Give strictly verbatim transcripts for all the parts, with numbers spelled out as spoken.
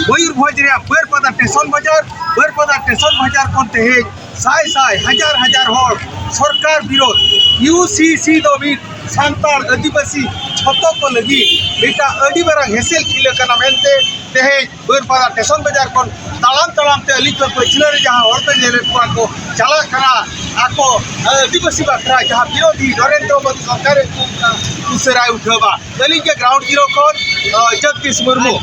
ᱢᱚᱭᱩᱨᱵᱷᱚᱸᱡᱽ ᱨᱮᱭᱟᱜ ᱵᱟᱹᱨᱯᱟᱫᱟ ᱥᱴᱮᱥᱚᱱ ᱵᱟᱡᱟᱨ, ᱵᱟᱹᱨᱯᱟᱫᱟ ᱥᱴᱮᱥᱚᱱ ᱵᱟᱡᱟᱨ ᱠᱷᱚᱱ ᱛᱮᱦᱮᱧ ᱥᱟᱭ ᱥᱟᱭ, ᱦᱟᱡᱟᱨ ᱦᱟᱡᱟᱨ ᱦᱚᱲ ᱥᱚᱨᱠᱟᱨ ᱵᱤᱨᱳᱫᱷ, ᱤᱭᱩ ᱥᱤ ᱥᱤ ᱫᱚ ᱢᱤᱫ ᱥᱟᱱᱛᱟᱲ, ᱟᱹᱫᱤᱵᱟᱹᱥᱤ ᱡᱷᱚᱛᱚ ᱠᱚ ᱞᱟᱹᱜᱤᱫ ᱢᱤᱫᱴᱟᱝ ᱟᱹᱰᱤ ᱢᱟᱨᱟᱝ ᱦᱮᱥᱮᱞ ᱠᱷᱤᱞᱟᱹ ᱠᱟᱱᱟ ᱢᱮᱱᱛᱮ ᱛᱮᱦᱮᱧ ᱵᱟᱹᱨᱯᱟᱫᱟ ᱥᱴᱮᱥᱚᱱ ᱵᱟᱡᱟᱨ ᱠᱷᱚᱱ ᱛᱟᱲᱟᱢ ᱛᱟᱲᱟᱢ ᱛᱮ ᱟᱹᱞᱤᱧ ᱠᱷᱚᱱ ᱯᱟᱹᱪᱷᱞᱟᱹ ᱨᱮ ᱡᱟᱦᱟᱸ ᱦᱚᱲ ᱯᱮ ᱧᱮᱞᱮᱫ ᱠᱚᱣᱟ ᱠᱚ ᱪᱟᱞᱟᱜ ᱠᱟᱱᱟ ᱟᱠᱚ ᱟᱹᱫᱤᱵᱟᱹᱥᱤ ᱵᱟᱠᱷᱨᱟ ᱡᱟᱦᱟᱸ ᱵᱤᱨᱳᱫᱷᱤ ᱱᱚᱨᱮᱱᱫᱨᱚ ᱢᱳᱫᱤ ᱥᱚᱨᱠᱟᱨ ᱮ ᱩᱥᱟᱹᱨᱟᱭ ᱩᱴᱷᱟᱹᱣᱟ᱾ ᱟᱹᱞᱤᱧ ᱜᱮ ᱜᱨᱟᱣᱩᱱᱰ ᱡᱤᱨᱳ ᱠᱷᱚᱱ, ᱟᱸ, ᱡᱚᱜᱽᱫᱤᱥ ᱢᱩᱨᱢᱩ᱾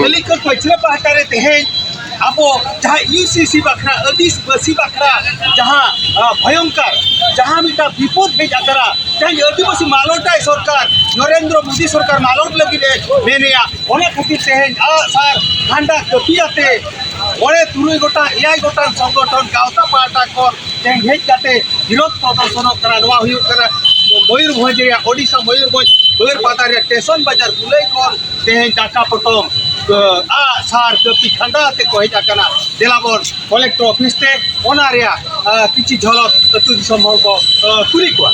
ᱟᱹᱞᱤᱧ ᱠᱷᱚᱱ ᱯᱟᱹᱪᱷᱞᱟᱹ ᱯᱟᱦᱴᱟ ᱨᱮ ᱛᱮᱦᱮᱧ ᱟᱵᱚ ᱡᱟᱦᱟᱸ ᱤᱭᱩ ᱥᱤ ᱥᱤ ᱵᱟᱠᱷᱨᱟ, ᱟᱹᱫᱤᱵᱟᱹᱥᱤ ᱵᱟᱠᱷᱨᱟ ᱡᱟᱦᱟᱸ, ᱟᱸ, ᱵᱷᱚᱭᱚᱝᱠᱟᱨ, ᱡᱟᱦᱟᱸ ᱢᱤᱫᱴᱟᱝ ᱵᱤᱯᱚᱫ ᱦᱮᱡ ᱟᱠᱟᱱᱟ, ᱛᱮᱦᱮᱧ ᱟᱹᱫᱤᱵᱟᱹᱥᱤ ᱢᱟᱞᱚᱴᱟᱭ ᱥᱚᱨᱠᱟᱨ, ᱱᱚᱨᱮᱱᱫᱨᱚ ᱢᱳᱫᱤ ᱥᱚᱨᱠᱟᱨ ᱢᱟᱞᱚᱴ ᱞᱟᱹᱜᱤᱫ ᱮ ᱢᱮᱱᱮᱜᱼᱟ᱾ ᱚᱱᱟ ᱠᱷᱟᱹᱛᱤᱨ ᱛᱮᱦᱮᱧ ᱟᱜ ᱥᱟᱨ ᱠᱷᱟᱱᱰᱟ ᱠᱟᱹᱯᱤ ᱟᱛᱮ ᱢᱚᱬᱮ ᱛᱩᱨᱩᱭ ᱜᱚᱴᱟᱝ, ᱮᱭᱟᱭ ᱜᱚᱴᱟᱝ ᱥᱚᱝᱜᱚᱴᱷᱚᱱ ᱜᱟᱶᱛᱟ ᱯᱟᱦᱴᱟ ᱠᱷᱚᱱ ᱛᱮᱦᱮᱧ ᱦᱮᱡ ᱠᱟᱛᱮ ᱵᱤᱨᱳᱫᱷ ᱯᱨᱚᱫᱚᱨᱥᱚᱱᱚᱜ ᱠᱟᱱᱟ᱾ ᱱᱚᱣᱟ ᱦᱩᱭᱩᱜ ᱠᱟᱱᱟ ᱢᱚᱭᱩᱨᱵᱷᱚᱸᱡᱽ ᱨᱮᱭᱟᱜ, ᱳᱰᱤᱥᱟ ᱢᱚᱭᱩᱨᱵᱷᱚᱸᱡᱽ ᱵᱟᱹᱨᱯᱟᱫᱟ ᱨᱮᱭᱟᱜ ᱥᱴᱮᱥᱚᱱ ᱵᱟᱡᱟᱨ ᱠᱩᱞᱟᱹᱭ ᱠᱷᱚᱱ ᱛᱮᱦᱮᱧ ᱫᱟᱠᱟ ᱯᱚᱴᱚᱢ, ᱟᱸ, ᱟᱜ ᱥᱟᱨ ᱠᱟᱹᱯᱤ ᱠᱷᱟᱱᱰᱟ ᱟᱛᱮ ᱠᱚ ᱦᱮᱡ ᱟᱠᱟᱱᱟ᱾ ᱫᱮᱞᱟᱵᱚᱱ ᱠᱚᱞᱮᱠᱴᱚᱨ ᱚᱯᱷᱤᱥ ᱛᱮ ᱚᱱᱟ ᱨᱮᱭᱟᱜ, ᱟᱸ, ᱠᱤᱪᱷᱤ ᱡᱷᱚᱞᱚᱠ ᱟᱹᱛᱩ ᱫᱤᱥᱚᱢ ᱦᱚᱲ ᱠᱚ, ᱟᱸ, ᱠᱩᱞᱤ ᱠᱚᱣᱟ᱾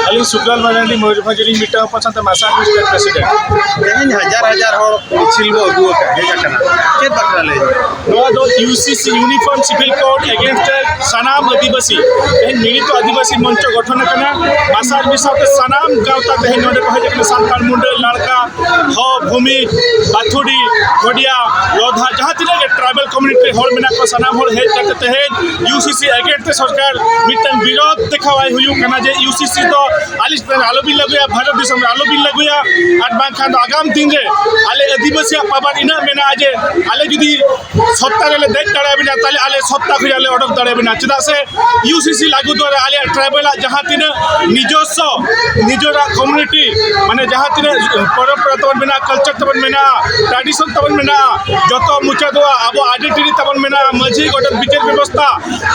ᱟᱹᱞᱤᱧ ᱥᱩᱠᱞᱟᱞ ᱢᱟᱨᱟᱱᱰᱤ, ᱢᱚᱭᱩᱨᱵᱷᱚᱸᱡᱽ ᱨᱤᱧ ᱢᱤᱫᱴᱟᱝ ᱦᱚᱯᱚᱱ ᱥᱟᱶᱛᱮ ᱢᱟᱥᱟ ᱯᱨᱮᱥᱤᱰᱮᱱᱴ᱾ ᱛᱮᱦᱮᱧ ᱦᱟᱡᱟᱨ ᱦᱟᱡᱟᱨ ᱦᱚᱲ ᱢᱤᱪᱷᱤᱞ ᱵᱚ ᱟᱹᱜᱩ ᱟᱠᱟᱫ, ᱦᱮᱡ ᱟᱠᱟᱱᱟ, ᱪᱮᱫ ᱵᱟᱠᱷᱨᱟ ᱞᱟᱹᱭ ᱢᱮ? ᱱᱚᱣᱟ ᱫᱚ ᱤᱭᱩ ᱥᱤ ᱥᱤ, ᱤᱭᱩᱱᱤᱯᱷᱚᱨᱢ ᱥᱤᱵᱷᱤᱞ ᱠᱳᱰ ᱮᱜᱮᱱᱥᱴ ᱨᱮ ᱥᱟᱱᱟᱢ ᱟᱹᱫᱤᱵᱟᱹᱥᱤ ᱛᱮᱦᱮᱧ ᱢᱤᱲᱤᱛᱚ ᱟᱹᱫᱤᱵᱟᱹᱥᱤ ᱢᱚᱧᱪᱚ ᱜᱚᱴᱷᱚᱱ ᱟᱠᱟᱱᱟ᱾ ᱢᱟᱥᱟ ᱢᱤᱫ ᱥᱟᱶᱛᱮ ᱥᱟᱱᱟᱢ ᱜᱟᱶᱛᱟ ᱛᱮᱦᱮᱧ ᱱᱚᱰᱮ ᱠᱚ ᱦᱮᱡ ᱟᱠᱟᱱᱟ, ᱥᱟᱱᱛᱟᱲ, ᱢᱩᱱᱰᱟᱹ, ᱞᱟᱲᱠᱟ, ᱦᱚ, ᱵᱷᱩᱢᱤ, ᱵᱟᱛᱷᱩᱲᱤ, ᱵᱷᱚᱰᱤᱭᱟ, ᱞᱚᱫᱷᱟ, ᱡᱟᱦᱟᱸ ᱛᱤᱱᱟᱹᱜ ᱜᱮ ᱴᱨᱟᱭᱵᱟᱞ ᱠᱚᱢᱤᱭᱩᱱᱤᱴᱤ ᱨᱮ ᱦᱚᱲ ᱢᱮᱱᱟᱜ ᱠᱚᱣᱟ, ᱥᱟᱱᱟᱢ ᱦᱚᱲ ᱦᱮᱡ ᱠᱟᱛᱮ ᱛᱮᱦᱮᱧ ᱤᱭᱩ ᱥᱤ ᱥᱤ ᱮᱜᱮᱱᱥᱴ ᱛᱮ ᱥᱚᱨᱠᱟᱨ ᱢᱤᱫᱴᱟᱝ ᱵᱤᱨᱳᱫᱷ ᱫᱮᱠᱷᱟᱣᱟᱭ ᱦᱩᱭᱩᱜ ᱠᱟᱱᱟ ᱡᱮ ᱤᱭᱩ ᱥᱤ ᱥᱤ ᱫᱚ ᱟᱞᱮ ᱪᱮᱛᱟᱱ ᱨᱮ ᱟᱞᱚᱵᱤᱱ ᱞᱟᱹᱜᱩᱭᱟ, ᱵᱷᱟᱨᱚᱛ ᱫᱤᱥᱚᱢ ᱨᱮ ᱟᱞᱚᱵᱤᱱ ᱞᱟᱹᱜᱩᱭᱟ, ᱟᱨ ᱵᱟᱝᱠᱷᱟᱱ ᱫᱚ ᱟᱜᱟᱢ ᱫᱤᱱ ᱨᱮ ᱟᱞᱮ ᱟᱹᱫᱤᱵᱟᱹᱥᱤᱭᱟᱜ ᱯᱟᱣᱟᱨ ᱤᱱᱟᱹᱜ ᱢᱮᱱᱟᱜᱼᱟ ᱡᱮ ᱟᱞᱮ ᱡᱩᱫᱤ ᱥᱚᱛᱛᱟ ᱨᱮᱞᱮ ᱫᱮᱡ ᱫᱟᱲᱮᱭᱟᱵᱤᱱᱟ, ᱛᱟᱦᱞᱮ ᱟᱞᱮ ᱥᱚᱛᱛᱟ ᱠᱷᱚᱱᱟᱜ ᱞᱮ ᱚᱰᱚᱠ ᱫᱟᱲᱮᱭᱟᱵᱤᱱᱟ᱾ ᱪᱮᱫᱟᱜ ᱥᱮ ᱤᱭᱩ ᱥᱤ ᱥᱤ ᱞᱟᱹᱜᱩ ᱫᱣᱟᱨᱟ ᱟᱞᱮᱭᱟᱜ ᱴᱨᱟᱭᱵᱟᱞᱟᱜ ᱡᱟᱦᱟᱸ ᱛᱤᱱᱟᱹᱜ ᱱᱤᱡᱚᱥᱥᱚ, ᱱᱤᱡᱮᱨᱟᱜ ᱠᱚᱢᱤᱭᱩᱱᱤᱴᱤ, ᱢᱟᱱᱮ ᱡᱟᱦᱟᱸ ᱛᱤᱱᱟᱹᱜ ᱯᱚᱨᱚᱢᱯᱚᱨᱟ ᱛᱟᱵᱚᱱ ᱢᱮᱱᱟᱜᱼᱟ, ᱠᱟᱞᱪᱟᱨ ᱛᱟᱵᱚᱱ ᱢᱮᱱᱟᱜᱼᱟ, ᱴᱨᱟᱰᱤᱥᱚᱱ ᱛᱟᱵᱚᱱ ᱢᱮᱱᱟᱜᱼᱟ, ᱡᱚᱛᱚ ᱢᱩᱪᱟᱹᱫᱚᱜᱼᱟ᱾ ᱟᱵᱚ ᱟᱭᱰᱮᱱᱴᱤᱴᱤ ᱛᱟᱵᱚᱱ ᱢᱮᱱᱟᱜᱼᱟ, ᱢᱟᱹᱡᱷᱤ, ᱜᱚᱰᱮᱛ, ᱵᱤᱪᱟᱹᱨ ᱵᱮᱵᱚᱥᱛᱷᱟ,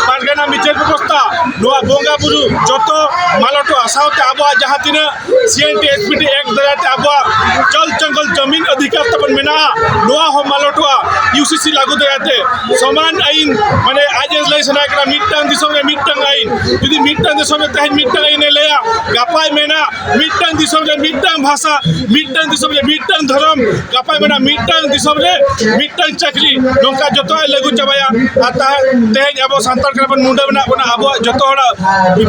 ᱯᱟᱨᱜᱟᱱᱟ ᱵᱤᱪᱟᱹᱨ ᱵᱮᱵᱚᱥᱛᱷᱟ, ᱱᱚᱣᱟ ᱵᱚᱸᱜᱟ ᱵᱩᱨᱩ ᱡᱚᱛᱚ ᱢᱟᱞᱚᱴᱚᱜᱼᱟ᱾ ᱥᱟᱶᱛᱮ ᱟᱵᱚᱣᱟᱜ ᱡᱟᱦᱟᱸ ᱛᱤᱱᱟᱹᱜ C N T S P T act ᱫᱟᱨᱟᱭ ᱛᱮ ᱟᱵᱚᱣᱟᱜ ᱡᱚᱞ ᱡᱚᱝᱜᱚᱞ ᱡᱚᱢᱤᱱ ᱚᱫᱷᱤᱠᱟᱨ ᱛᱟᱵᱚᱱ ᱢᱮᱱᱟᱜᱼᱟ, ᱱᱚᱣᱟ ᱦᱚᱸ ᱢᱟᱞᱚᱴᱚᱜᱼᱟ᱾ ᱤᱭᱩ ᱥᱤ ᱥᱤ ᱞᱟᱹᱜᱩ ᱫᱟᱲᱮᱭᱟᱜ ᱛᱮ ᱥᱚᱢᱟᱱ ᱟᱹᱭᱤᱱ, ᱢᱟᱱᱮ ᱟᱡ ᱮ ᱞᱟᱹᱭ ᱥᱟᱱᱟᱭᱮ ᱠᱟᱱᱟ ᱢᱤᱫᱴᱟᱝ ᱫᱤᱥᱚᱢ ᱨᱮ ᱢᱤᱫᱴᱟᱝ ᱟᱹᱭᱤᱱ᱾ ᱡᱩᱫᱤ ᱢᱤᱫᱴᱟᱝ ᱫᱤᱥᱚᱢ ᱨᱮ ᱛᱮᱦᱮᱧ ᱢᱤᱫᱴᱟᱝ ᱟᱹᱭᱤᱱ ᱮ ᱞᱟᱹᱭᱟ, ᱜᱟᱯᱟᱭ ᱢᱮᱱᱟ ᱢᱤᱫᱴᱟᱝ ᱫᱤᱥᱚᱢ ᱨᱮ ᱢᱤᱫᱴᱟᱝ ᱵᱷᱟᱥᱟ, ᱢᱤᱫᱴᱟᱝ ᱫᱤᱥᱚᱢ ᱨᱮ ᱢᱤᱫᱴᱟᱝ ᱫᱷᱚᱨᱚᱢ, ᱜᱟᱯᱟᱭ ᱢᱮᱱᱟ ᱢᱤᱫᱴᱟᱝ ᱫᱤᱥᱚᱢ ᱨᱮ ᱢᱤᱫᱴᱟᱝ ᱪᱟᱹᱠᱨᱤ, ᱱᱚᱝᱠᱟ ᱡᱚᱛᱚᱣᱟᱜ ᱮ ᱞᱟᱹᱜᱩ ᱪᱟᱵᱟᱭᱟ᱾ ᱟᱨ ᱛᱟ-, ᱛᱮᱦᱮᱧ ᱟᱵᱚ ᱥᱟᱱᱛᱟᱲ ᱠᱟᱱᱟ ᱵᱚᱱ, ᱢᱩᱸᱰᱟᱹ ᱢᱮᱱᱟᱜ ᱵᱚᱱᱟ, ᱟᱵᱚᱣᱟᱜ ᱡᱚᱛᱚ ᱦᱚᱲᱟᱜ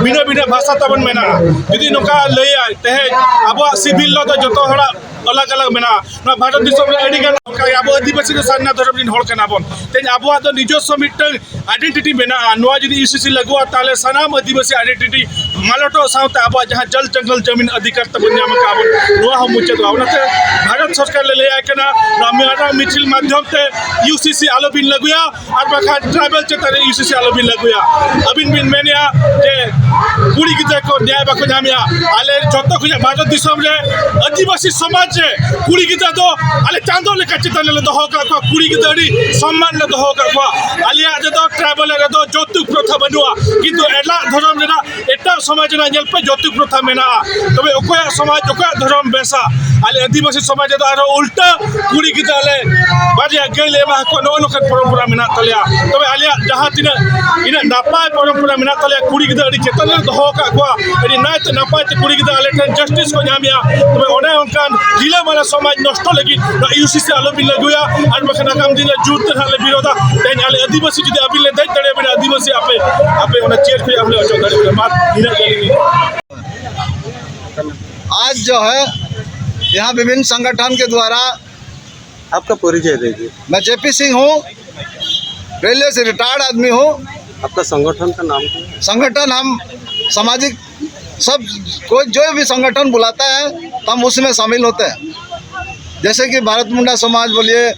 ᱵᱷᱤᱱᱟᱹ ᱵᱷᱤᱱᱟᱹ ᱵᱷᱟᱥᱟ ᱛᱟᱵᱚᱱ ᱢᱮᱱᱟᱜᱼᱟ᱾ ᱡᱩᱫᱤ ᱱᱚᱝᱠᱟ ᱞᱟᱹᱭᱟᱭ ᱛᱮᱦᱮᱧ ᱟᱵᱚᱣᱟᱜ ᱥᱤᱵᱤᱞ ᱞᱚ ᱫᱚ ᱡᱚᱛᱚ ᱦᱚᱲᱟᱜ ᱟᱞᱟᱜᱽ ᱟᱞᱟᱜᱽ ᱢᱮᱱᱟᱜᱼᱟ᱾ ᱱᱚᱣᱟ ᱵᱷᱟᱨᱚᱛ ᱫᱤᱥᱚᱢ ᱨᱮ ᱟᱹᱰᱤ ᱜᱟᱱ ᱚᱱᱠᱟ ᱜᱮ ᱟᱵᱚ ᱟᱹᱫᱤᱵᱟᱹᱥᱤ ᱫᱚ ᱥᱟᱨᱱᱟ ᱫᱷᱚᱨᱚᱢ ᱨᱮᱱ ᱦᱚᱲ ᱠᱟᱱᱟ ᱵᱚᱱ᱾ ᱛᱮᱦᱮᱧ ᱟᱵᱚᱣᱟᱜ ᱫᱚ ᱱᱤᱡᱚᱥᱥᱚ ᱢᱤᱫᱴᱟᱝ ᱟᱭᱰᱮᱱᱴᱤᱴᱤ ᱢᱮᱱᱟᱜᱼᱟ᱾ ᱱᱚᱣᱟ ᱡᱩᱫᱤ ᱤᱭᱩ ᱥᱤ ᱥᱤ ᱞᱟᱹᱜᱩᱜᱼᱟ, ᱛᱟᱦᱚᱞᱮ ᱥᱟᱱᱟᱢ ᱟᱹᱫᱤᱵᱟᱹᱥᱤ ᱟᱭᱰᱮᱱᱴᱤᱴᱤ ᱢᱟᱞᱚᱴᱚᱜ ᱥᱟᱶᱛᱮ ᱟᱵᱚᱣᱟᱜ ᱡᱟᱦᱟᱸ ᱡᱚᱞ ᱡᱚᱝᱜᱚᱞ ᱡᱚᱢᱤᱱ ᱚᱫᱷᱤᱠᱟᱨ ᱛᱟᱵᱚᱱ ᱧᱟᱢ ᱟᱠᱟᱫ ᱵᱚᱱ, ᱱᱚᱣᱟ ᱦᱚᱸ ᱢᱩᱪᱟᱹᱫᱚᱜᱼᱟ᱾ ᱚᱱᱟᱛᱮ ᱵᱷᱟᱨᱚᱛ ᱥᱚᱨᱠᱟᱨ ᱞᱮ ᱞᱟᱹᱭᱟᱭ ᱠᱟᱱᱟ, ᱱᱚᱣᱟ ᱢᱟᱨᱟᱝ ᱢᱤᱪᱷᱤᱞ ᱢᱟᱫᱽᱫᱷᱚᱢ ᱛᱮ ᱤᱭᱩ ᱥᱤ ᱥᱤ ᱟᱞᱚᱵᱤᱱ ᱞᱟᱹᱜᱩᱭᱟ᱾ ᱟᱨ ᱵᱟᱠᱷᱟᱱ ᱴᱨᱟᱭᱵᱟᱞ ᱪᱮᱛᱟᱱ ᱨᱮ ᱤᱭᱩ ᱥᱤ ᱥᱤ ᱟᱞᱚᱵᱤᱱ ᱞᱟᱹᱜᱩᱭᱟ᱾ ᱟᱹᱵᱤᱱ ᱵᱤᱱ ᱢᱮᱱᱮᱜᱼᱟ ᱡᱮ ᱠᱩᱲᱤ ᱜᱤᱫᱽᱨᱟᱹ ᱠᱚ ᱧᱟᱭ ᱵᱟᱠᱚ ᱧᱟᱢᱮᱜᱼᱟ᱾ ᱟᱞᱮ ᱡᱚᱛᱚ ᱠᱷᱚᱱᱟᱜ ᱵᱷᱟᱨᱚᱛ ᱫᱤᱥᱚᱢ ᱨᱮ ᱟᱹᱫᱤᱵᱟᱹᱥᱤ ᱥᱚᱢᱟᱡᱽ ᱨᱮ ᱠᱩᱲᱤ ᱜᱤᱫᱽᱨᱟᱹ ᱫᱚ ᱟᱞᱮ ᱪᱟᱸᱫᱚ ᱞᱮᱠᱟ ᱪᱮᱛᱟᱱ ᱨᱮᱞᱮ ᱫᱚᱦᱚ ᱟᱠᱟᱫ ᱠᱚᱣᱟ᱾ ᱠᱩᱲᱤ ᱜᱤᱫᱽᱨᱟᱹ ᱟᱹᱰᱤ ᱥᱚᱢᱢᱟᱱ ᱞᱮ ᱫᱚᱦᱚ ᱟᱠᱟᱫ ᱠᱚᱣᱟ᱾ ᱟᱞᱮᱭᱟᱜ ᱨᱮᱫᱚ ᱴᱨᱟᱭᱵᱟᱞ ᱨᱮᱫᱚ ᱡᱳᱣᱛᱩᱠ ᱯᱨᱚᱛᱷᱟ ᱵᱟᱹᱱᱩᱜᱼᱟ, ᱠᱤᱱᱛᱩ ᱮᱴᱟᱜ ᱫᱷᱚᱨᱚᱢ ᱨᱮᱱᱟᱜ, ᱮᱴᱟᱜ ᱥᱚᱢᱟᱡᱽ ᱨᱮᱱᱟᱜ ᱧᱮᱞ ᱯᱮ, ᱡᱳᱣᱛᱩᱠ ᱯᱨᱚᱛᱷᱟ ᱢᱮᱱᱟᱜᱼᱟ᱾ ᱛᱚᱵᱮ ᱚᱠᱚᱭᱟᱜ ᱥᱚᱢᱟᱡᱽ, ᱚᱠᱚᱭᱟᱜ ᱫᱷᱚᱨᱚᱢ ᱵᱮᱥᱟ? ᱟᱞᱮ ᱟᱹᱫᱤᱵᱟᱹᱥᱤ ᱥᱚᱢᱟᱡᱽ ᱨᱮᱫᱚ ᱟᱨᱦᱚᱸ ᱩᱞᱴᱟᱹ ᱠᱩᱲᱤ ᱜᱤᱫᱽᱨᱟᱹ ᱞᱮ ᱵᱟᱨᱭᱟ ᱜᱟᱹᱭ ᱞᱮ ᱮᱢᱟ ᱠᱚᱣᱟ᱾ ᱱᱚᱜᱼᱚ ᱱᱚᱝᱠᱟᱱ ᱯᱚᱨᱚᱢᱯᱚᱨᱟ ᱢᱮᱱᱟᱜ ᱛᱟᱞᱮᱭᱟ᱾ ᱛᱚᱵᱮ ᱟᱞᱮᱭᱟᱜ ᱡᱟᱦᱟᱸ ᱛᱤᱱᱟᱹᱜ ᱤᱱᱟᱹᱜ ᱱᱟᱯᱟᱭ ᱯᱚᱨᱚᱢᱯᱚᱨᱟ ᱢᱮᱱᱟᱜ ᱛᱟᱞᱮᱭᱟ, ᱠᱩᱲᱤ ᱜᱤᱫᱽᱨᱟᱹ ᱟᱹᱰᱤ ᱪᱮᱛᱟᱱ ᱨᱮ ᱫᱚᱦᱚ ᱟᱠᱟᱫ ᱠᱚᱣᱟ, ᱟᱹᱰᱤ ᱱᱟᱭᱛᱮ ᱱᱟᱯᱟᱭ ᱛᱮ ᱠᱩᱲᱤ ᱜᱤᱫᱽᱨᱟᱹ ᱟᱞᱮ ᱴᱷᱮᱱ ᱡᱟᱥᱴᱤᱥ ᱠᱚ ᱧᱟᱢᱮᱜᱼᱟ᱾ ᱛᱚᱵᱮ ᱚᱱᱮ ᱚᱱᱠᱟᱱ ᱨᱤᱞᱟᱹᱢᱟᱞᱟ ᱥᱚᱢᱟᱡᱽ ᱱᱚᱥᱴᱚ ᱞᱟᱹᱜᱤᱫ ᱱᱚᱣᱟ ᱤᱭᱩ ᱥᱤ ᱥᱤ ᱟᱞᱚ ᱵᱤᱱ ᱞᱟᱹᱜᱩᱭᱟ, ᱟᱨ ᱵᱟᱠᱷᱟᱱ ᱟᱜᱟᱢ ᱫᱤᱱ ᱨᱮ ᱡᱳᱨ ᱛᱮ ᱦᱟᱸᱜ ᱞᱮ ᱵᱤᱨᱳᱫᱟ᱾ ᱛᱮᱦᱮᱧ ᱟᱞᱮ ᱟᱹᱫᱤᱵᱟᱹᱥᱤ ᱡᱩᱫᱤ ᱟᱹᱵᱤᱱ ᱞᱮ ᱫᱮᱡ ᱫᱟᱲᱮᱭᱟᱵᱤᱱᱟ, ᱟᱹᱫᱤᱵᱟᱹᱥᱤ ᱟᱯᱮ, ᱟᱯᱮ ᱚᱱᱟ ᱪᱮᱭᱟᱨ ᱠᱷᱚᱱ ᱟᱞᱮ ᱚᱪᱚᱜ ᱫᱟᱲᱮᱭᱟᱜᱼᱟ᱾ ᱢᱟ ᱱᱤᱱᱟᱹᱜ ᱜᱮ ᱟᱹᱞᱤᱧ ᱞᱤᱧ आज जो है, यहाँ विभिन्न संगठन के द्वारा आपका परिचय दीजिए। मैं जेपी सिंह हूँ, रेलवे से रिटायर्ड आदमी हूँ। आपका संगठन का नाम क्या है? संगठन हम सामाजिक, सब कोई जो भी संगठन बुलाता है तो हम उसमें शामिल होते हैं। जैसे कि भारत मुंडा समाज बोलिए,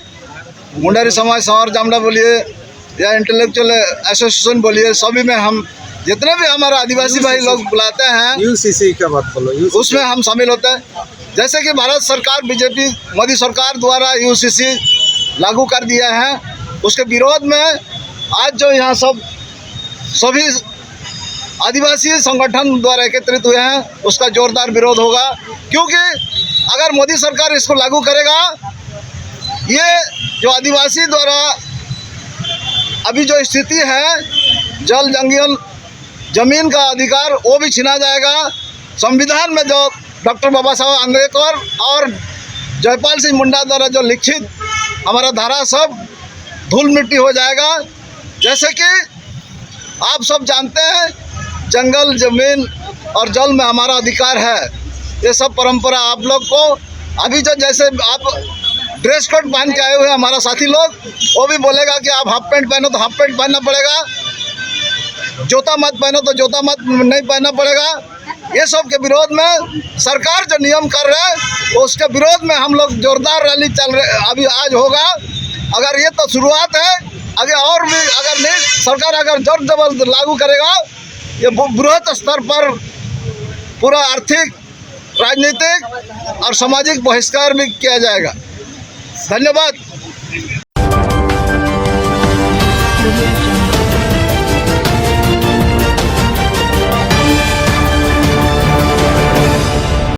मुंडारी समाज, सांवर जामड़ा बोलिए, या इंटेलेक्चुअल एसोसिएशन बोलिए, सभी में हम जितने भी हमारे आदिवासी भाई लोग बुलाते हैं, यूसीसी का बात बोलो, यूसीसी। उसमें हम शामिल होते हैं। जैसे कि भारत सरकार, बीजेपी, मोदी सरकार द्वारा यूसीसी लागू कर दिया है, उसके विरोध में आज जो यहाँ सब सभी आदिवासी संगठन द्वारा एकत्रित हुए हैं, उसका जोरदार विरोध होगा। क्योंकि अगर मोदी सरकार इसको लागू करेगा, ये जो आदिवासी द्वारा अभी जो स्थिति है, जल जंगल जमीन का अधिकार वो भी छीना जाएगा। संविधान में जो डॉक्टर बाबा साहब आंबेडकर और जयपाल सिंह मुंडा द्वारा जो लिखित हमारा धारा सब धूल मिट्टी हो जाएगा। जैसे कि आप सब जानते हैं, जंगल जमीन और जल में हमारा अधिकार है। ये सब परंपरा आप लोग को अभी जो जैसे आप ड्रेस कोड पहन के आए हुए हैं हमारा साथी लोग, वो भी बोलेगा कि आप हाफ पैंट पहनो तो हाफ पैंट पहनना पड़ेगा, जूता मत पहनो तो जूता मत नहीं पहनना पड़ेगा। ये सब के विरोध में सरकार जो नियम कर रहे हैं, उसके विरोध में हम लोग जोरदार रैली चल रहे, अभी आज होगा। अगर ये तो शुरुआत है, आगे और भी अगर नहीं, सरकार अगर जोर जबरदस्त लागू करेगा, ये बु- बृहत स्तर पर पूरा आर्थिक, राजनीतिक और सामाजिक बहिष्कार भी किया जाएगा। धन्यवाद।